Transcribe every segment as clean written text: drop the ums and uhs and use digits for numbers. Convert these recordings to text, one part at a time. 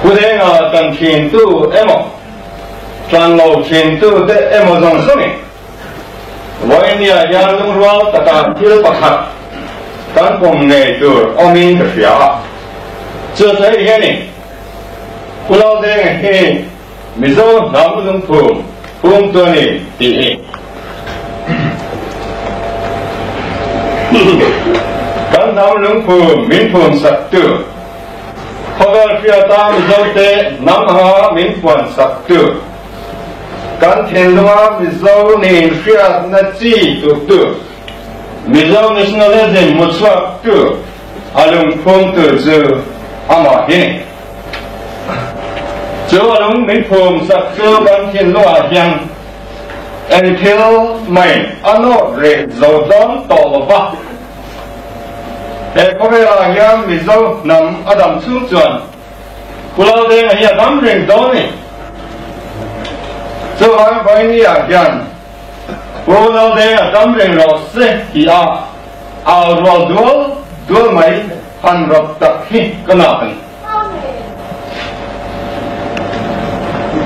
Pu Denga tan thintu emaw, tan lo thintu te emaw zawng zawngin Vawinia hian lungrual taka thil pakhat kan pawm ngei tur awmin ka hria a. Chu chu hei hianin Pu Laldenga hi Mizo hnam lungphum phumtu a ni tih hi. Kan hnam lungphum min phum saktu, khawvel hriata Mizote hnam anga min puan saktu, kan thinlunga Mizo nin hriatna chi tuktu, Mizo nationalism hmuchhuaktu a lungphumtu chu amah hi ni. Chu a lung min phum sak chu kan thinlungah hian eng thil mai a nawt reh zo dawn tawh lo va. He khawvelah hian Mizo hnam a dam chhung chuan Pulau Denga hi a dam reng dawn a ni. Chuvang Vawinia hian Pulau Denga dam reng rawh se tih a au rual dual dual mai han rawt tak hi ka nak a ni.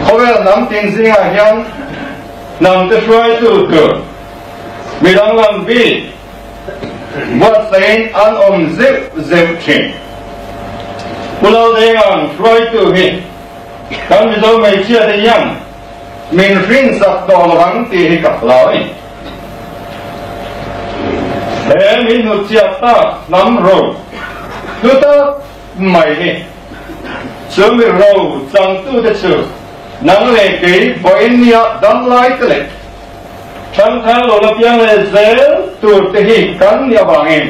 Khawvel hnam tin zingah hian hnam te hruaitu tur mi danglam bik buatsain an awm zeuh zeuh thin. Pu Laldenga'n hruaitu hi kan Mizo hmeichhia te hian min hrinsak tawh lo ang tih hi ka hlau a ni. He min hnutchhiat tak hnam ro hlu tak mai hi chu mi ro changtute chu nang leh kei vawiin nia damlai te leh ṭhangthar lo la piang leh zel tur te hi kan nih avangin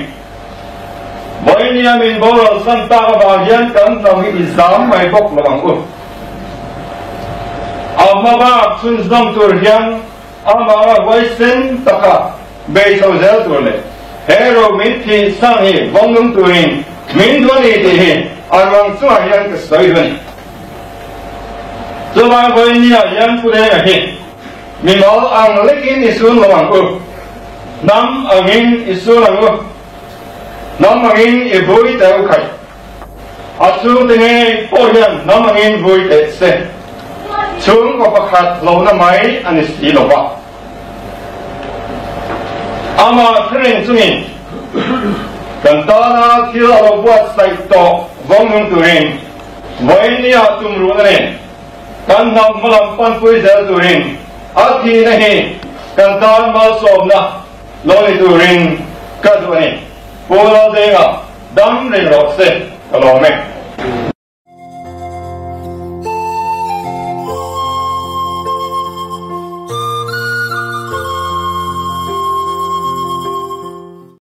vawiin nia min boral san tak avang hian kan hnam hi i zam mai bawk lo ang u. A hma bak chhunzawm tur hian Amah a huaisen taka bei chho zel tur leh he ro min thih sang hi vawng nung turin min duh a ni tih hi a ruang chungah hian ka sawi duh a ni. Chuvang vawinia hian Pu Denga hi mimal ang lekin i sun lo ang u, hnam angin i sun ang u, hnam angin i vui teh u khaih. A chhungte ngei pawh hian hnam angin vui teh se, chhungkaw pakhat hlauhna mai a ni si lo va. Amah thureng chungin kan tana thil a lo buatsaih tawh vawng nung turin vawinia tumruhna nen kan hnam hmalam panpui zel turin a thihna hi kan tan malsawmna lo ni turin ka duh a ni. Pu Laldenga. Dam reng rawh se, ka lawm e.